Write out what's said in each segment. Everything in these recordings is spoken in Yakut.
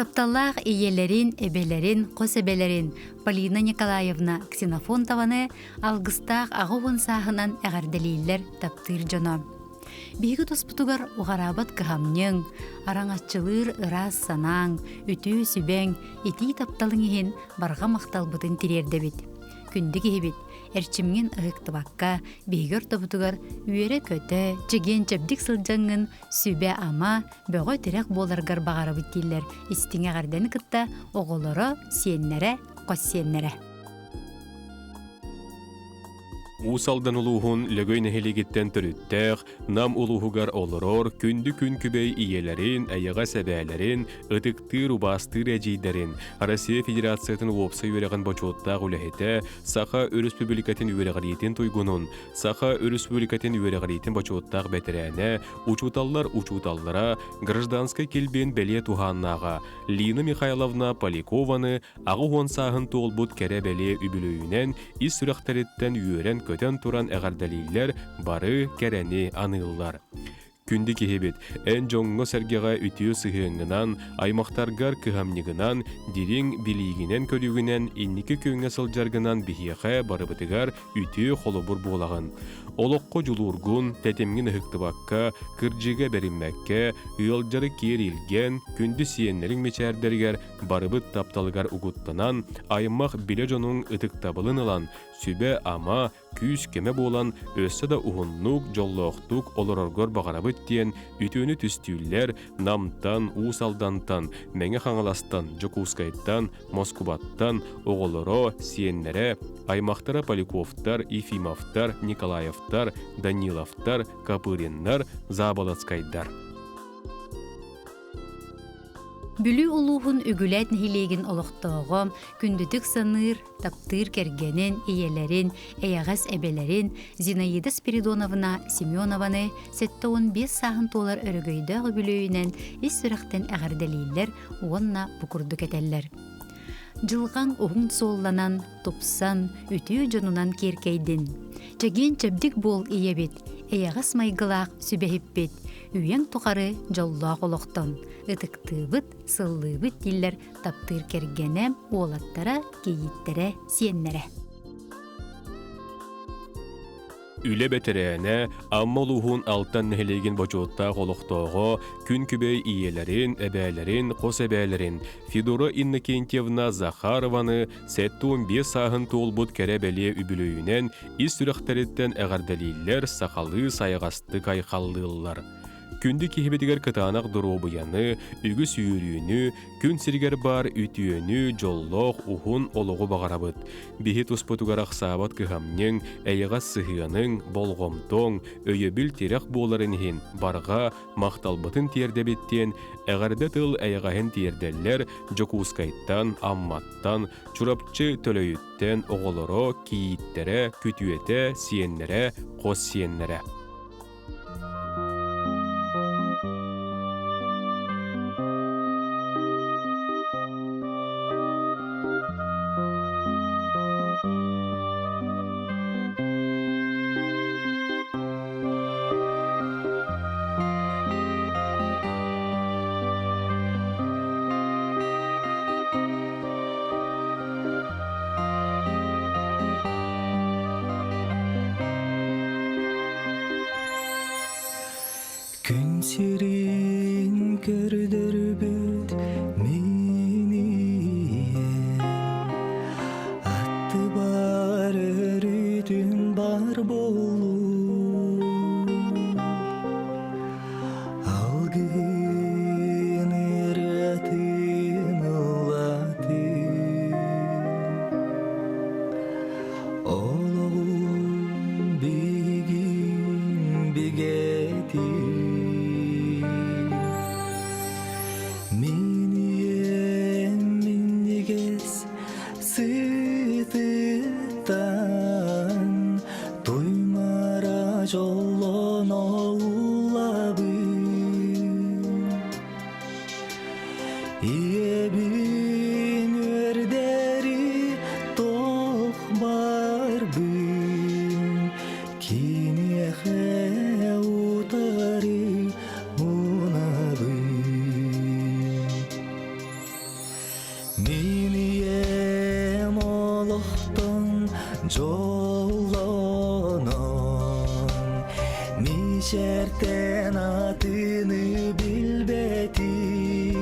Тапталлаах ийэлэрин, эбэлэрин, хос эбэлэрин Полина Николаевна Ксенофонтованы алгыстаах 80 сааһынан эҕэрдэлииллэр таптыыр дьоно. Биһиги туспутугар уҕараабат кыһамньыҥ, араҥаччылыыр ыраас санааҥ, үтүө сүбэҥ, итии тапталыҥ иһин барҕа махталбытын тириэрдэбит. Күндү киһибит, эрчимҥин ыһыктыбакка, биһиги ортобутугар үөрэ-көтө, чэгиэн-чэбдик сылдьаҥҥын сүбэ-ама, бөҕө тирэх буоларгар баҕарабыт дииллэр истиҥ эҕэрдэни кытта оҕолоро, сиэннэрэ, хос сиэннэрэ. Уус Алдан улууһун Лөгөй нэһилиэгиттэн төрүттээх, Нам улууһугар олорор күндү күн күбэй ийэлэрин, эйэҕэс эбээлэрин, ытыктыыр, убаастыыр эдьиийдэрин, Россия Федерациятын уопсай үөрэҕин бочуоттаах үлэһитэ, Саха Өрөспүүбүлүкэтин үөрэҕириитин туйгунун, Саха Өрөспүүбүлүкэтин үөрэҕириитин бочуоттаах бэтэрээнэ, учууталлар учууталлара, гражданскай килбиэн бэлиэ туһааннааҕа Лина Михайловна Полякованы 80 сааһын туолбут кэрэ бэлиэ үбүлүөйүнэн ис сүрэхтэриттэн үөрэн-көтөн туран эҕэрдэлииллэр, бары кэрэни аныыллар. Күндү киһибит, эн дьоҥҥо-сэргэҕэ үтүө сыһыаҥҥынан, аймахтаргар кыһамньыгынан, дириҥ билиигинэн-көрүүгүнэн инники күөҥҥэ сылдьаргынан биһиэхэ барыбытыгар үтүө холобур буолаҕын. Олоххо дьулуургун, тэтимҥин ыһыктыбакка, кырдьыга бэриммэккэ, ыалдьары киэр илгэн, күндү сиэннэриҥ мичээрдэригэр барыбыт тапталыгар угуттанан, аймах билэ дьонуҥ ытыктабылын ылан, сүбэ-ама, күүс-көмө буолан өссө да уһуннук, дьоллоохтук олороргор баҕарабыт диэн үтүөнү түстүүллэр Намтан, Уус Алдантан, Мэҥэ Хаҥаластан, Дьокуускайтан, Москубаттан оҕолоро, сиэннэрэ, аймахтара Поляковтар, Ефимовтар, Николаевтар, Даниловтар, Копыриннар, Заболоцкайдар. Бүлүү улууһун Үгүлээт нэһилиэгин олохтооҕо, күндүтүк саныыр, таптыыр кэргэнин, ийэлэрин, эйэҕэс эбэлэрин Зинаида Спиридоновна Семенованы 75 сааһын туолар өрөгөйдөөх үбүлүөйүнэн ис сүрэхтэн эҕэрдэлииллэр уонна бу курдук этэллэр. Дьылҕаҥ уһун суолланан, тупсан, үтүө дьонунан киэркэйдин. Чэгиэн-чэбдик буол ийэбит, эйэҕэс майгылаах сүбэһиппит, үйэҥ тухары дьоллоох олохтон ытыктыыбыт, сыллыыбыт дииллэр таптыыр кэргэнэ, уолаттара, кийииттэрэ, сиэннэрэ. Үлэ бэтэрээнэ, Амма улууһун Алтан нэһилиэгин бочуоттаах олохтооҕо, күн күбэй ийэлэрин, эбээлэрин, хос эбээлэрин Федора Иннокентьевна Захарованы 75 сааһын туолбут кэрэ бэлиэ үбүлүөйүнэн ис сүрэхтэриттэн эҕэрдэлииллэр, сахалыы сайаҕастык айхаллыыллар. Күндү киһибитигэр кытаанах доруобуйаны, үгүс үөрүүнү, күн сиригэр баар үтүөнү, дьоллоох, уһун олоҕу баҕарабыт. Биһи туспутугар ахсаабат кыһамньыҥ, эйэҕэс сыһыаныҥ, болҕомтоҥ, өйөбүл-тирэх буоларын иһин барҕа махталбытын тиэрдэбит диэн эҕэрдэ тыл эйэҕэһин тиэрдэллэр Дьокуускайтан, Амматтан, Чурапчы Төлөйүттэн оҕолоро, кийииттэрэ, күтүөтэ, сиэннэрэ, хос сиэннэрэ. Күн сирин көрдөрбүт мин ийэм Аттыбар өрүтүн бар болуу Алгыһын ырыатын ыллатыы Олоҕум биһигин бигэтин Мин ийэм минньигэс сытыттан Туймара дьоллоно улабын Ийэбин үөрдэри туох барбын киниэхэ утары мунабын. Мичэртэн атыны билбэтим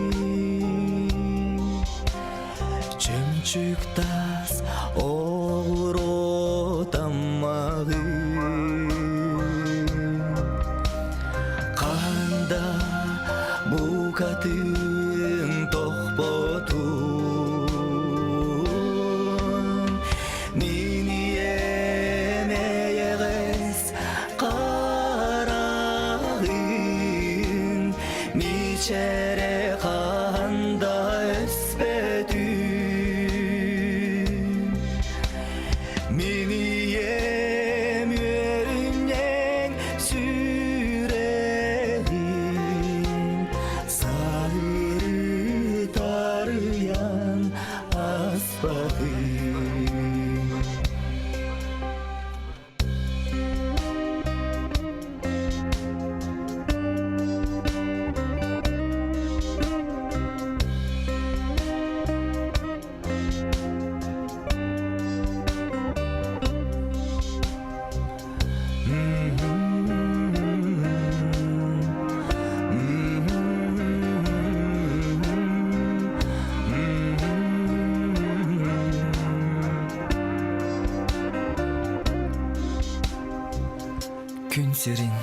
Чөмчүк таас оҕуруо таммаҕым Ханда букатын тохпотун Мин ийэм эйэҕэс хараҕын мичээрэ хаһан да өспөтүн Мин ийэм үөрүнньэҥ сүрэҕин саһыры тарыйан аспатын. Күн сирин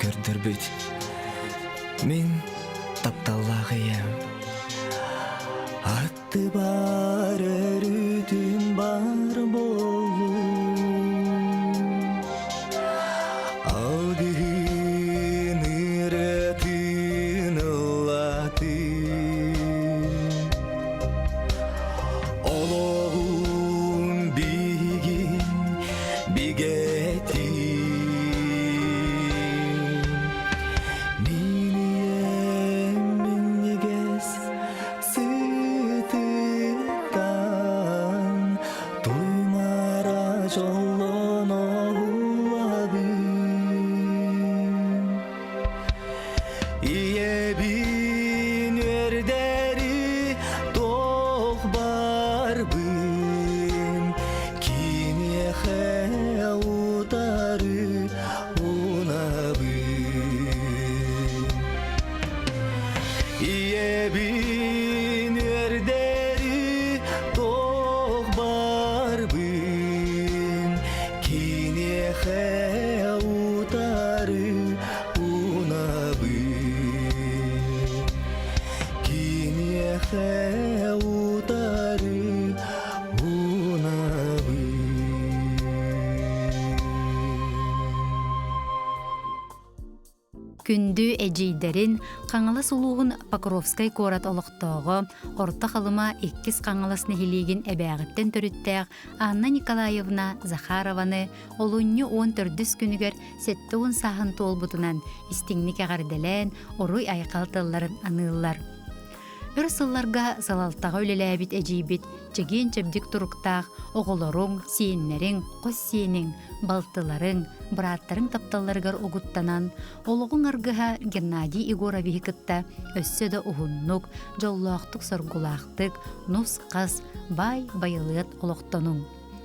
көрдөрбүт мин тапталлаах ийэм Аттыбар өрүүтүн бар буоллун Алгыһын ырыатын ыллатын Олоҕун биһигин бигэтин Мин ийэм минньигэс Сытыттан туймара дьоллоно улабын Ийэбин үөрдэри туох барбын киниэхэ утары унабын Ийэбин үөрдэри туох барбын киниэхэ утары унабын киниэхэ утары унабын. Күндү эдьиийдэрин Хаҥалас улууһун Покровскай куорат олохтооҕо, Орто Халыма Иккис Хаҥалас нэһилиэгин эбээҕиттэн төрүттээх Анна Николаевна Захарованы олунньу 14 күнүгэр 70 сааһын туолбутунан истиҥник эҕэрдэлээн, уруй-айхал тылларын аныыллар. Өр сылларга салалтаҕа үлэлээбит эдьиийбит чэгиэн-чэбдик туруктаах оҕолоруҥ, сиэннэриҥ, хос сиэниҥ, балтыларыҥ, бырааттарыҥ тапталларыгар угуттанан, олоҕуҥ аргыһа Геннадий Егоровиһы кытта өссө да уһуннук, дьоллоохтук-соргулаахтык, нус-хас, баай байылыат олохтонуҥ.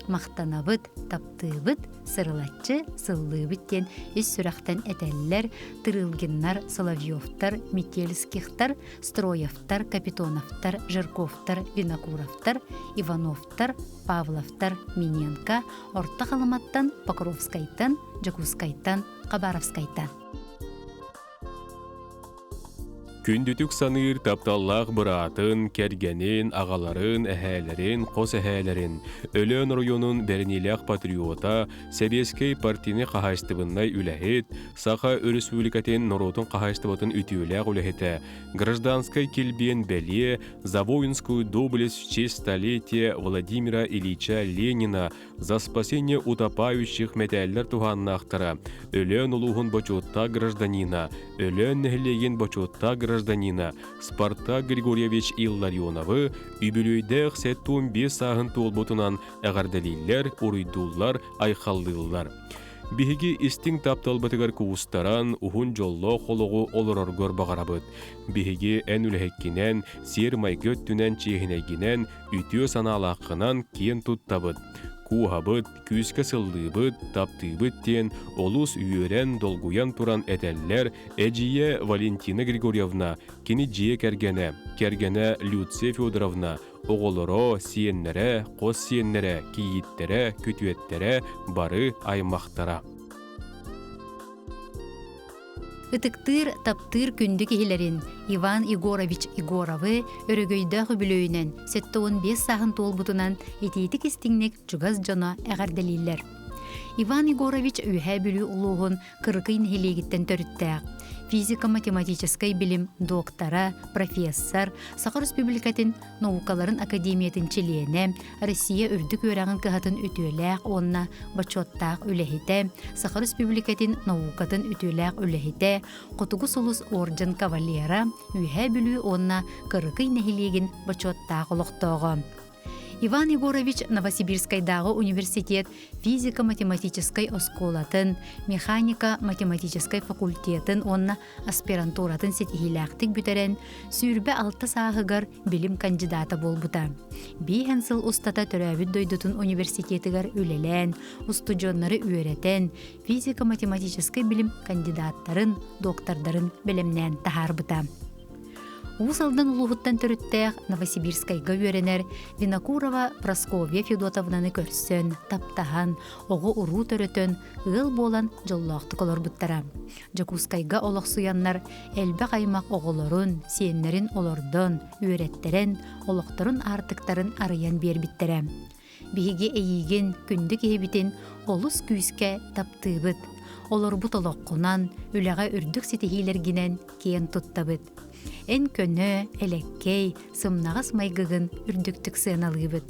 Махтанабыт, таптыыбыт, сырылаччы сыллыыбыт диэн ис сүрэхтэн этэллэр Тырылгиннар, Соловьевтар, Метельскихтар, Строевтар, Капитоновтар, Жирковтар, Винокуровтар, Ивановтар, Павловтар, Миненко, Орто Халыматтан, Покровскайтан, Дьокуускайтан, Хабаровскайтан. Күндүтүк саныыр тапталлаах быраатын, кэргэнин, аҕаларын, эһээлэрин, хос эһээлэрин, Өлөөн оройуонун бэриниилээх патриота, сэбиэскэй партийнай хаһаайыстыбаннай үлэһит, Саха Өрөспүүбүлүкэтин норуотун хаһаайыстыбатын үтүөлээх үлэһитэ, гражданскай килбиэн бэлиэ «За воинскую доблесть в честь столетия Владимира Ильича Ленина За спасение утопающих мэтээллэр туһааннаахтара, Өлөөн улууһун бочуоттаах гражданина, Өлөөн нэһилиэгин бочуоттаах гражданина Спартак Григорьевич Илларионовы үбүлүөйдээх 75 сааһын туолбутунан эҕэрдэлииллэр, уруйдууллар, айхаллыыллар. Биһиги истиҥ тапталбытыгар куустаран, уһун дьоллоох олоҕу олороргор баҕарабыт. Биһиги эн үлэһиккинэн, сиэр-майгы өттүнэн чиэһинэйгинэн, үтүө санаалааххынан киэн туттабыт. Кууһабыт, күүскэ сыллыыбыт, таптыыбыт диэн олус үөрэн, долгуйан туран этэллэр эдьиийэ Валентина Григорьевна, кини дьиэ кэргэнэ, кэргэнэ Люция Федоровна, оҕолоро, сиэннэрэ, хос сиэннэрэ, кийииттэрэ, күтүөттэрэ, бары аймахтара. Ытыктыыр, таптыыр күндү киһилэрин Иван Егорович Егоровы өрөгөйдөөх үбүлүөйүнэн 75 сааһын туолбутунан итиитик-истиҥник чугас дьоно эҕэрдэлииллэр. Иван Егорович Үөһээ Бүлүү улууһун Кырыкый нэһилиэгиттэн төрүттээх, физико-математическай билим доктора, профессор, Саха Республикатын наукаларын академиятын чилиэнэ, Россия үрдүк үөрэҕин кыһатын үтүөлээх уонна бочуоттаах үлэһитэ, Саха Республикатын наукатын үтүөлээх үлэһитэ, Хотугу сулус орден кавалера, Үөһээ Бүлүү уонна Кырыкый нэһилиэгин бочуоттаах олохтооҕо. Иван Егорович Новосибирскайдааҕы университет физико-математическай оскуолатын, механика-математическай факультетын уонна аспирантуратын ситиһиилээхтик бүтэрэн, 26 сааһыгар билим кандидата буолбута. Биэһэн сыл устата төрөөбүт дойдутун университетыгар үлэлээн, устудьуоннары үөрэтэн, физико-математическай билим кандидаттарын, доктордарын бэлэмнээн таһаарбыта. Уус Алдан улууһуттан төрүттээх Новосибирскайга үөрэнэр Винокурова Прасковья Федотовнаны көрсөн, таптаһан, оҕо-уруу төрөтөн, ыал буолан дьоллоохтук олорбуттара. Дьокуускайга олохсуйаннар элбэх аймах оҕолорун, сиэннэрин олордон, үөрэттэрэн, олохторун аартыктарын арыйан биэрбиттэрэ. Биһиги эйиигин, күндү киһибитин олус күүскэ таптыыбыт. Олорбут олоххунан, үлэҕэ үрдүк ситиһиилэргинэн киэн туттабыт. Эн көнө, элэккэй, сымнаҕас майгыгын үрдүктүк сыаналыыбыт.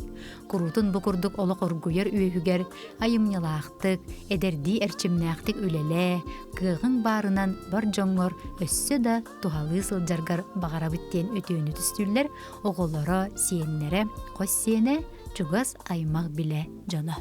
Куруутун бу курдук олох оргуйар үөһүгэр айымньылаахтык, эдэрдии эрчимнээхтик үлэлээ, кыаҕыҥ баарынан бар дьоҥҥор өссө да туһалыы сылдьаргар баҕарабыт диэн үтүөнү түстүүллэр оҕолоро, сиэннэрэ, хос сиэнэ, чугас аймах билэ дьоно.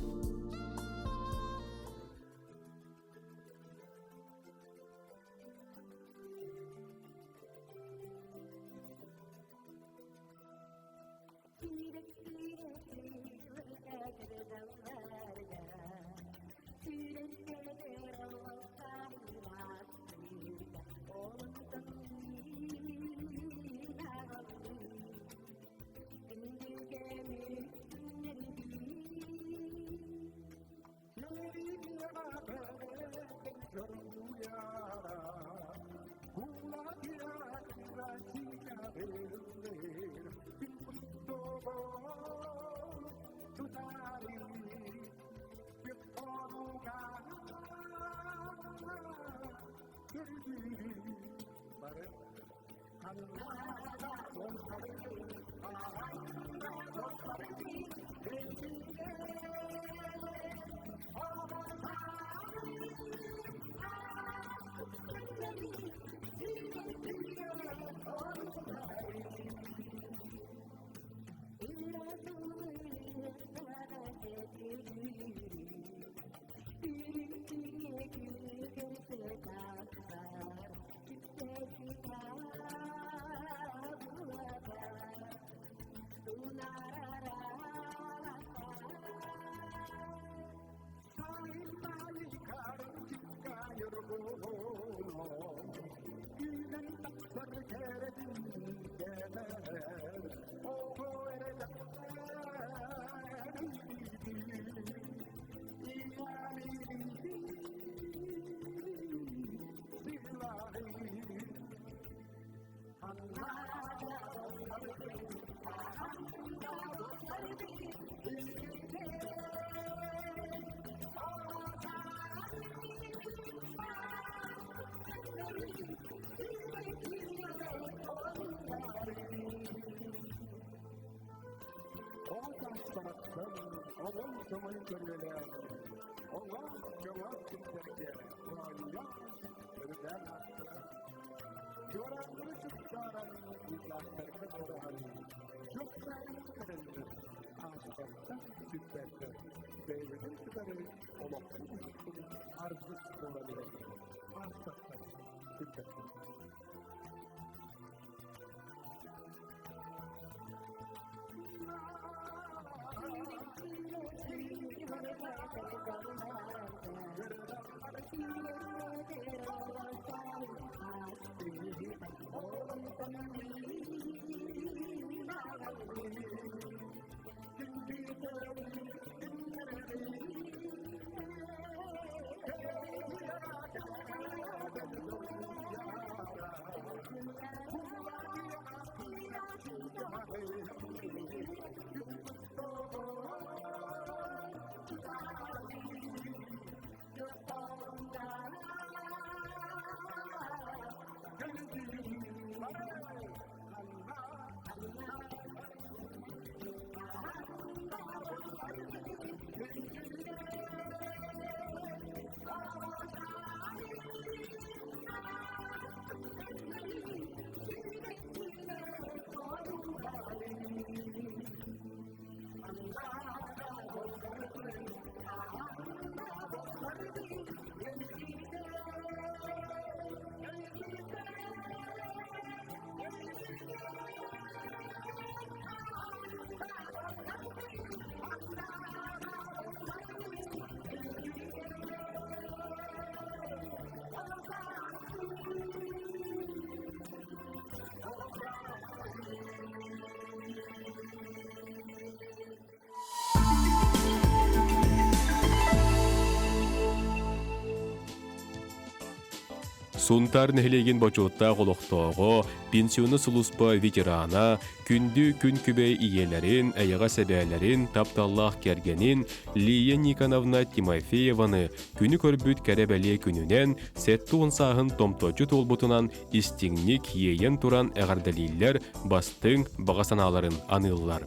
Сунтаар нэһилиэгин бочуоттаах олохтооҕо, пенсионный сулууспа ветерана, күндү күн күбэй ийэлэрин, эйэҕэс эбээлэрин, тапталлаах кэргэнин Лия Никоновна Тимофееваны күнү көрбүт кэрэ-бэлиэ күнүнэн 70 сааһын томточчу туолбутунан истиҥник иэйэн туран эҕэрдэлииллэр, бастыҥ баҕа санааларын аныыллар.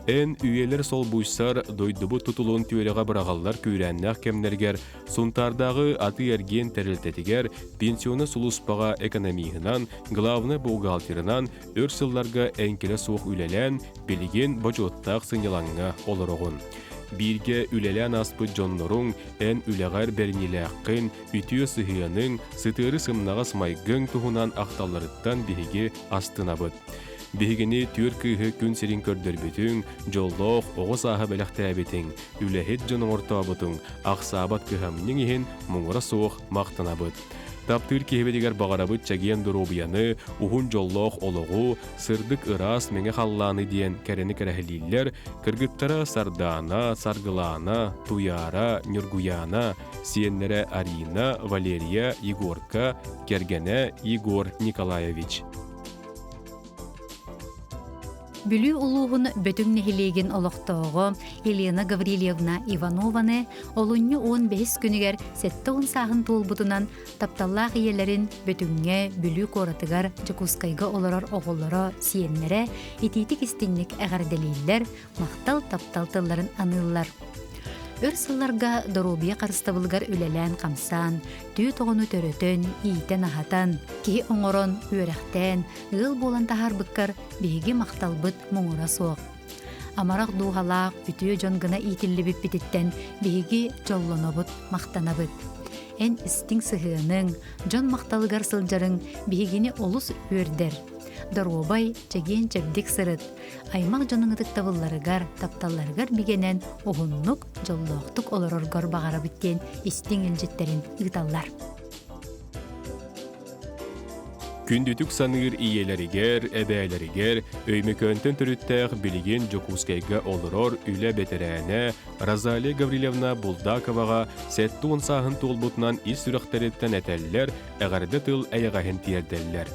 Эн үйэлэр солбуйсар дойдубут тутулун түөрэҕэ быраҕаллар күүрээннээх кэмнэригэр Сунтаардааҕы атыы-эргиэн тэрилтэтигэр пенсионнай сулууспаҕа экономиһынан, главнай бухгалтерынан өр сылларга эҥкилэ суох үлэлээн, билигин бочуоттаах сынньалаҥҥа олороҕун. Бииргэ үлэлээн ааспыт дьонноруҥ эн үлэҕэр бэриниилээххин, үтүө сыһыаныҥ, сытыары сымнаҕас майгыҥ туһунан ахталларыттан биһиги астынабыт. Биһигини түөр кыыһы күн сирин көрдөрбүтүҥ, дьоллоох оҕо сааһа бэлэхтээбитиҥ, үлэһит дьон оҥортообутуҥ, ахсаабат кыһамньыҥ иһин муҥура суох махтанабыт. Таптыыр киһибитигэр баҕарабыт чэгиэн доруобуйаны, уһун дьоллоох олоҕу, сырдык ыраас мэҥэ халлааны диэн кэрэни кэрэһилииллэр кыргыттара Сардаана, Саргылаана, Туйаара, Ньургуйаана, сиэннэрэ Арина, Валерия, Егорка, кэргэнэ Егор Николаевич. Бүлүү улууһун Бөтүҥ нэһилиэгин олохтооҕо Елена Гаврильевна Иванованы олунньу 15 күнүгэр 70 сааһын туолбутунан тапталлаах ийэлэрин Бөтүҥҥэ, Бүлүү куоратыгар, Дьокуускайга олорор оҕолоро, сиэннэрэ итиитик-истиҥник эҕэрдэлииллэр, махтал-таптал тылларын аныыллар. Өр сылларга доруобуйа харыстабылыгар үлэлээн-хамсаан, түү тоҕону төрөтөн, иитэн-аһатан, киһи оҥорон, үөрэхтээн, ыал буолан таһаарбыккар биһиги махталбыт муҥура суох. Амарах дууһалаах, үтүө дьон гына иитиллибиппититтэн биһиги дьоллонобут, махтанабыт. Эн истиҥ сыһыаныҥ, дьон махталыгар сылдьарыҥ биһигини олус үөрдэр. Доруобай, чэгиэн-чэбдик сырыт, аймах дьонуҥ ытыктабылларыгар, тапталларыгар бигэнэн уһуннук, дьоллоохтук олороргор баҕарабыт диэн истиҥ илдьиттэрин ыыталлар. Күндүтүк саныыр ийэлэригэр, эбээлэригэр Өймөкөөнтөн төрүттээх билигин Дьокуускайга олорор үлэ бэтэрээнэ Розалия Гаврильевна Булдаковаҕа 70 сааһын туолбутунан ис сүрэхтэриттэн этэллэр, эҕэрдэ тыл эйэҕэһин тиэрдэллэр.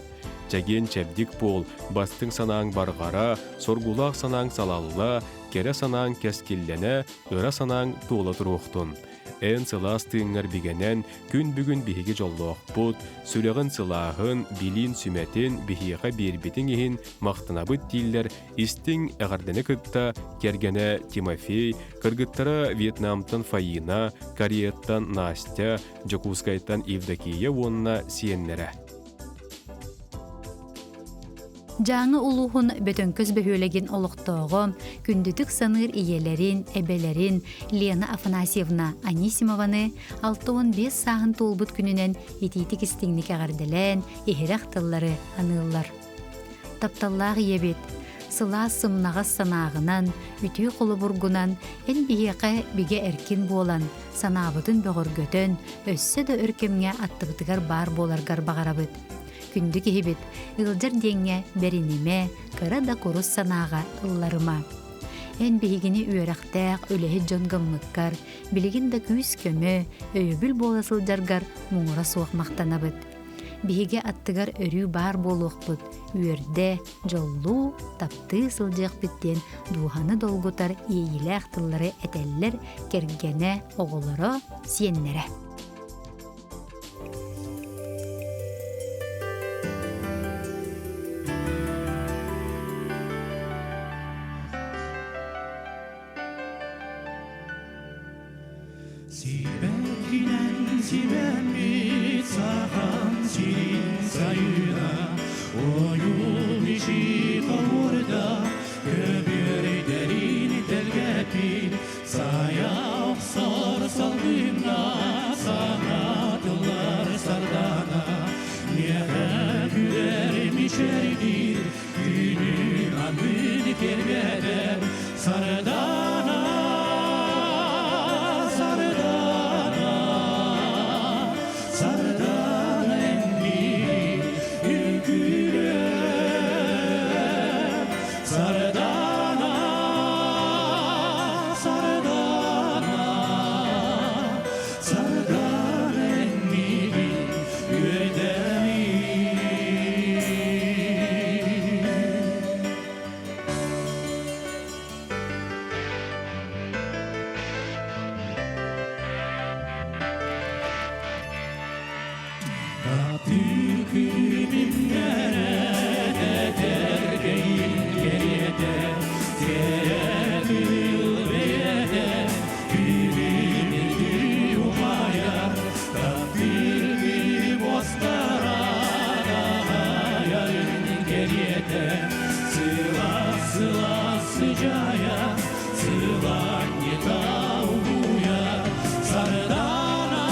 Чэгиэн-чэбдик буол, бастыҥ санааҥ барҕара, соргулаах санааҥ салалла, кэрэ санааҥ кэскиллэнэ, ыра санааҥ туола туруохтун. Эн сылаас тыыҥҥар бигэнэн, күн бүгүн биһиги дьоллоохпут, сүрэҕин сылааһын, билиин сүмэтин биһиэхэ биэрбитиҥ иһин махтанабыт дииллэр истиҥ эҕэрдэни кытта кэргэнэ Тимофей, кыргыттара Вьетнамтан Фаина, Кореяттан Настя, Дьокуускайтан Евдокия уонна сиэннэрэ. Дьааҥы улууһун Бөтөҥкөс бөһүөлэгин олохтооҕо, күндүтүк саныыр ийэлэрин, эбэлэрин Лена Афанасьевна Анисимованы 65 сааһын туолбут күнүнэн итиитик-истиҥник эҕэрдэлээн, иһирэх тыллары аныыллар. Тапталлаах ийэбит, сылаас сымнаҕас санааҕынан, үтүө холобургунан эн биһиэхэ бигэ эркин буолан, санаабытын бөҕөргөтөн, өссө да өр кэмҥэ аттыбытыгар баар буоларгар баҕарабыт. Күндү киһибит, ыалдьар диэҥҥэ бэринимэ, кыра да курус санааҕа ылларыма. Эн биһигини үөрэхтээх, үлэһит дьон гыммыккар, билигин да күүс-көмө, өйөбүл буола сылдьаргар муҥура суох махтанабыт. Биһиги аттыгар өрүү баар буолуохпут, үөрдэ, дьоллуу, таптыы сылдьыахпыт диэн дууһаны долгутар иэйиилээх тыллары этэллэр кэргэнэ, оҕолоро, сиэннэрэ. Сибэккинэн симэммит сахан сирин сайына Ойуун иши хомурда көбүөрдэрин тэлгэппит Сайа охсор салгынна саҥа тыллар сардана Миэхэ күлэр мичээрдиир Күнүн аннын кэргэтэр Сардана, Сардана, Сардана эн миигин үҥкүүлүө. Сардана, Сардана, Сардана эн миигин үөрдэний. Таптыыр күнүмнэрэ этэргэйин кэриэтэ, кэрэ тыл бэйэтэ, күлүмүрдүү умайар, таптыыр күнүм уостара даҕайарын кэриэтэ, сылаас сылаас сыдьаайа, сылаанньыта угуйар, сардана,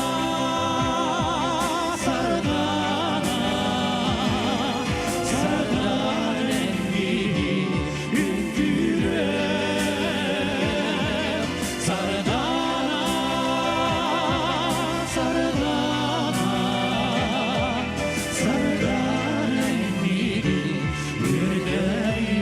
сардана, сардана миигин үҥкүүлүө. Сардана, сардана, сардана миигин үөрдэрий.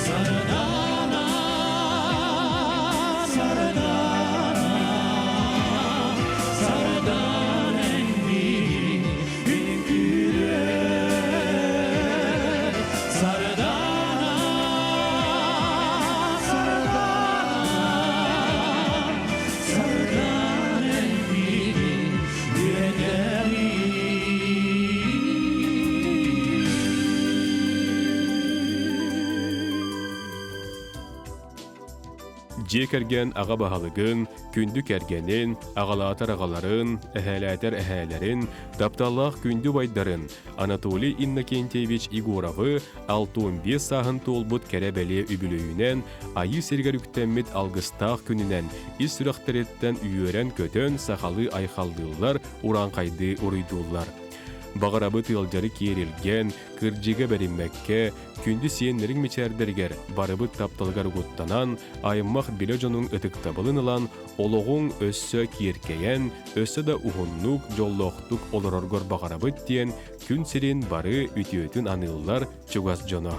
Сардана, Сардана, Сардана миигин үҥкүүлүө. Сардана, Сардана, Сардана миигин үөдэний. Дьиэ кэргэн аҕа баһылыгын, күндү кэргэнин, аҕалаатар аҕаларын, эһээлээтэр эһээлэрин, тапталлаах күндү убайдарын Анатолий Иннокентьевич Егоровы 65 сааһын туолбут кэрэ-бэлиэ үбүлүөйүнэн Айыы сиригэр үктэммит алгыстаах күнүнэн ис сүрэхтэриттэн үөрэн-көтөн сахалыы айхаллыыллар, урааҥхайдыы уруйдууллар. Баҕарабыт ыалдьары киэр илгэн, кырдьыга бэриммэккэ, күндү сиэннэриҥ мичээрдэригэр барыбыт тапталыгар угуттанан, аймах билэ дьонуҥ ытыктабылын ылан, олоҕуҥ өссө киэркэйэн, өссө да уһуннук, дьоллоохтук олороргор баҕарабыт диэн күн сирин бары үтүөтүн аныыллар чугас дьоно.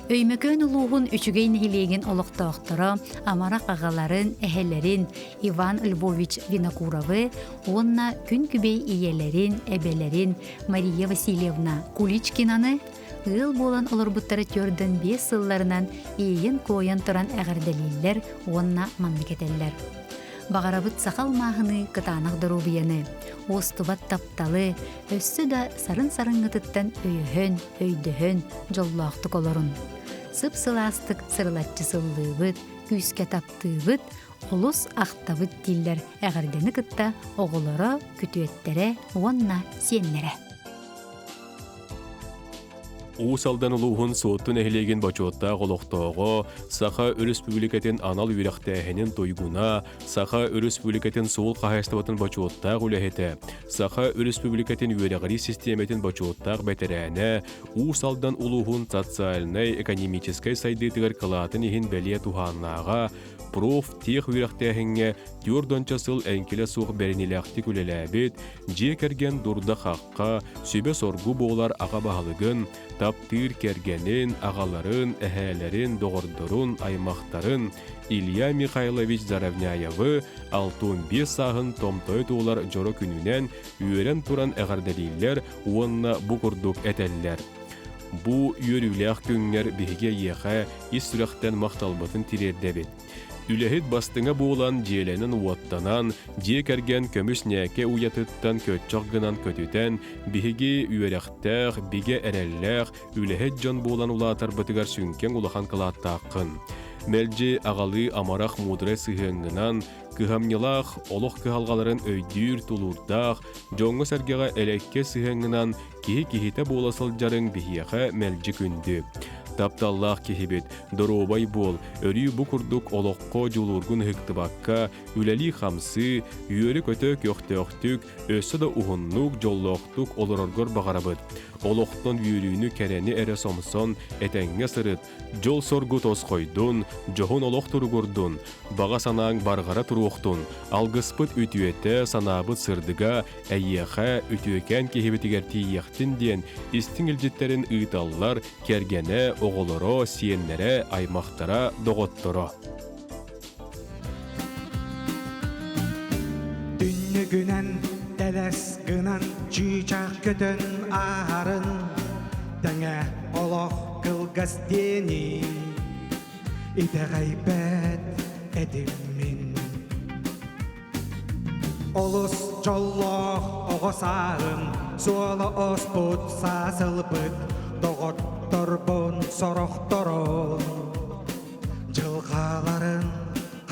Өймөкөөн улууһун Үчүгэй нэһилиэгин олохтоохторо амарах аҕаларын, эһэлэрин Иван Львович Винокуровы уонна күн күбэй ийэлэрин, эбэлэрин Мария Васильевна Куличкинаны ыал буолан олорбуттара 45 сылларынан иэйэн-куойан туран эҕэрдэлииллэр уонна маннык этэллэр. Баҕарабыт саха алмааһыныы кытаанах доруобуйаны, уостубат тапталы, өссө да сарын-сарыҥҥытыттан өйөһөн, өйдөһөн, дьоллоохтук олорун. Сып-сылаастык сырылаччы сыллыыбыт, күүскэ таптыыбыт, олус ахтабыт дииллэр эҕэрдэни кытта оҕолоро, күтүөттэрэ уонна сиэннэрэ. Уус Алдан улууһун Суотту нэһилиэгин бочуоттаах олохтооҕо, Саха Өрөспүүбүлүкэтин анал үөрэхтээһинин туйгуна, Саха Өрөспүүбүлүкэтин суол хаһаайыстыбатын бочуоттаах үлэһитэ, Саха Өрөспүүбүлүкэтин үөрэҕирии систиэмэтин бочуоттаах бэтэрээнэ, Уус Алдан улууһун социальнай-экономическай сайдыытыгар кылаатын иһин бэлиэ туһааннааҕа, профтех үөрэхтээһиҥҥэ 40 сыл эҥкилэ суох бэриниилээхтик үлэлээбит, дьиэ кэргэн дурда-хахха, сүбэ-соргу буолар аҕа баһылыгын, таптыыр кэргэнин, аҕаларын, эһээлэрин, доҕордорун, аймахтарын Илья Михайлович Заровняевы 65 сааһын томтойо туолар дьоро күнүнэн үөрэн туран эҕэрдэлииллэр уонна бу курдук этэллэр. Бу үөрүүлээх күҥҥэр биһиги эйиэхэ ис сүрэхтэн махталбытын тириэрдэбит. Үлэһит бастыҥа буолан дьиэлэнэн-уоттанан, дьиэ кэргэн көмүс ньээкэ уйатыттан көччөх гынан көтүтэн, биһиги үөрэхтээх, бигэ эрэллээх, үлэһит дьон буолан улаатарбытыгар сүҥкэҥ улахан кылааттааххын. Мэлдьи аҕалыы амарах муударай сыһыаҥҥынан, кыһамньылаах, олох кыһалҕаларын өйдүүр тулуурдаах, дьоҥҥо-сэргэҕэ элэккэ сыһыаҥҥынан киһи киһитэ буола сылдьарыҥ биһиэхэ мэлдьи күндү. Тапталлаах киһибит, доруобай буол, өрүү бу курдук олоххо дьулуургун ыһыктыбакка, үлэлии-хамсыы, үөрэ-көтө көхтөөхтүк, өссө да уһуннук, дьоллоохтук олороргор баҕарабыт. Олохтон үөрүүнү, кэрэни эрэ сомсон, этэҥҥэ сырыт, Дьол-соргу тосхойдун, дьоһун олох туругурдун, баҕа санааҥ барҕара туруохтун, алгыспыт үтүөтэ, санаабыт сырдыга эйиэхэ, үтүөкээн киһибитигэр тиийиэхтин диэн истиҥ илдьиттэрин ыыталлар кэргэнэ, оҕолоро, сиэннэрэ, аймахтара, доҕотторо. Түннүгүнэн тэлэс гынан чыычаах көтөн ааһарын тэҥэ олох кылгас диэни итэҕэйбэт этим мин. Олус дьоллоох оҕо сааһым суола оспут саас ылбыт доҕотторбун сорохторун дьылҕаларын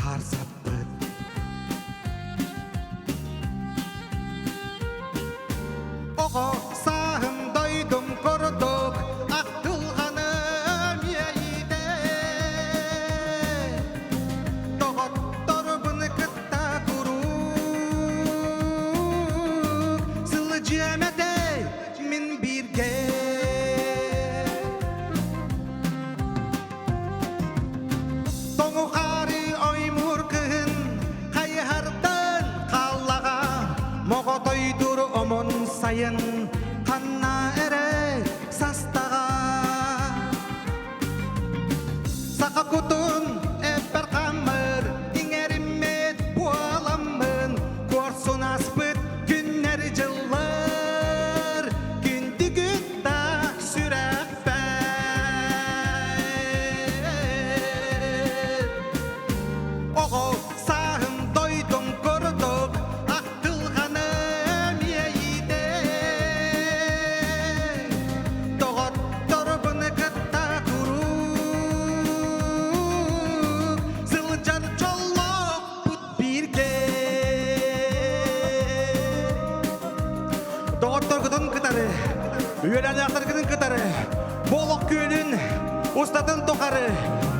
харсаппыт. Оҕо сааһым дойдум курдук ахтылҕаным иэйиитэ. Доҕотторбун кытта куруук сылдьыам этэ мин бииргэ. Тоҥу-хаары оймуур кыһын хайыһардан хааллаҕа, моҕотойдуур омун сайын ханна эрэ састаҕа. Саха кутун эппэр хаммыр, иҥэриммит буоламмын, куорсун аспыт күннэр дьыллар, күндүгүт да сүрэхпэр. Оҕо сааһым дойдум курдук ахтылҕаным иэйиитэ. Доҕотторбун кытта куруук сылдьар дьоллоохпут бииргэ. Доҕотторгутун кытары, үөрэнээхтэргитин кытары бу олох күөлүн устатын тухары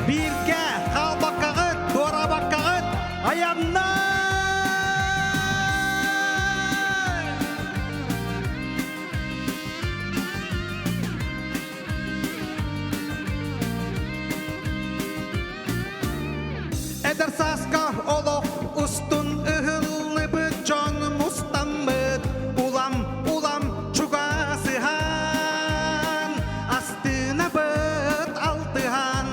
бииргэ хаалбаккаҕыт, туораабаккаҕыт айаннаа! Эдэр сааска олох устун ыһыллыбыт дьон мустаммыт улам улам чугасыһан астынабыт алтыһан.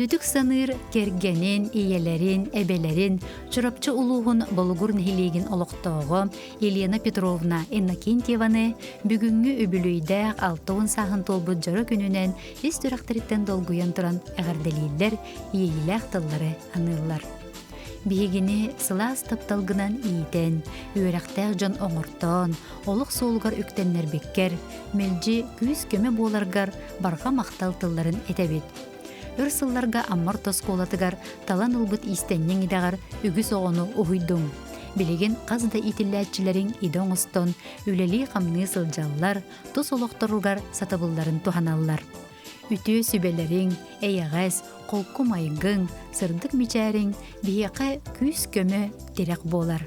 Күндүтүк саныыр кэргэнин, ийэлэрин, эбэлэрин Чурапчы улууһун Болугур нэһилиэгин олохтооҕо Елена Петровна Иннокентьеваны бүгүҥҥү үбүлүөйдээх 60 сааһын туолбут дьоро күнүнэн ис сүрэхтэриттэн долгуйан туран эҕэрдэлииллэр, иэйиилээх тыллары аныыллар. Биһигини сылаас тапталгынан иитэн, үөрэхтээх дьон оҥортоон, олох суолугар үктэннэрбиккэр, мэлдьи күүс-көмө буоларгар барҕа махтал тылларын этэбит. Өр сылларга Амма орто оскуолатыгар талан ылбыт иистэнньэҥ идэҕэр үгүс оҕону уһуйдуҥ. Билигин хас да иитиллээччилэриҥ идэ оҥостон, үлэлии-хамныы сылдьаллар, тус олохторугар сатабылларын туһаналлар. Үтүө сүбэлэриҥ, эйэҕэс, холку майгыҥ, сырдык мичээриҥ биһиэхэ күүс-көмө, тирэх буолар.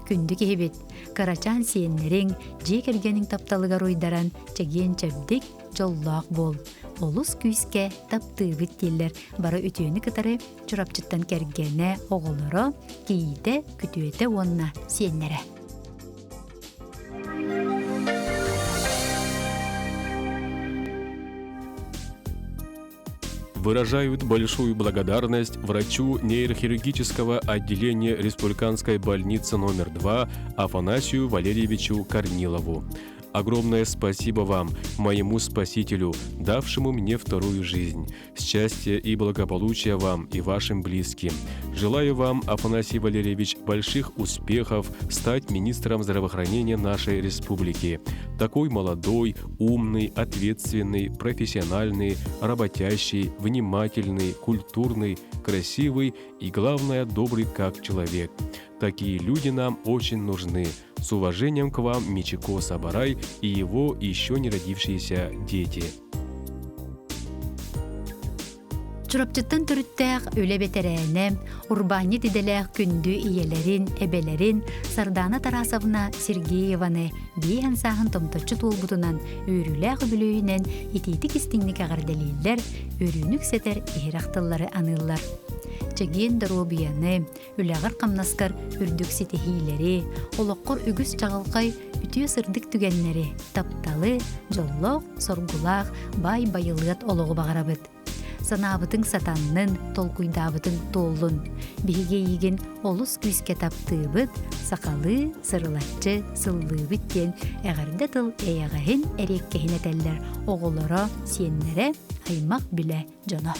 Күндү киһибит, кырачаан сиэннэриҥ, дьиэ кэргэниҥ тапталыгар уйдаран чэгиэн-чэбдик, дьоллоох буол. Олус күүскэ таптыыбыт дииллэр бары үтүөнү кытары Чурапчыттан кэргэнэ, оҕолоро, кийиитэ, күтүөтэ уонна сиэннэрэ. Выражают большую благодарность врачу нейрохирургического отделения Республиканской больницы номер 2 Афанасию Валерьевичу Корнилову. Огромное спасибо вам, моему спасителю, давшему мне вторую жизнь. Счастья и благополучия вам и вашим близким. Желаю вам, Афанасий Валерьевич, больших успехов стать министром здравоохранения нашей республики. Такой молодой, умный, ответственный, профессиональный, работящий, внимательный, культурный, красивый и, главное, добрый как человек. Такие люди нам очень нужны. С уважением к вам, Мичико Сабарай и его еще не родившиеся дети. Чурапчыттан төрүттээх үлэ бэтэрээнэ, урбаанньыт идэлээх күндү ийэлэрин, эбэлэрин Сардаана Тарасовна Сергееваны биэһэн сааһын томточчу туолбутунан үөрүүлээх үбүлүөйүнэн итиитик истиҥник эҕэрдэлииллэр, үөрүүнү үксэтэр иһирэх тыллары аныыллар. Чэгиэн доруобуйаны, үлэҕэр-хамнаскар үрдүк ситиһиилэри, олоххор үгүс чаҕылхай үтүө сырдык түгэннэри, тапталы, дьоллоох, соргулаах, баай байылыат олоҕу баҕарабыт. Санаабытыҥ сатаннын, толкуйдаабытыҥ туоллун. Биһиги эйигин олус күүскэ таптыыбыт, сахалыы, сырылаччы, сыллыыбыт диэн эҕэрдэ тыл эйэҕэһин, эриэккэһин этэллэр оҕолоро, сиэннэрэ, аймах билэ дьоно.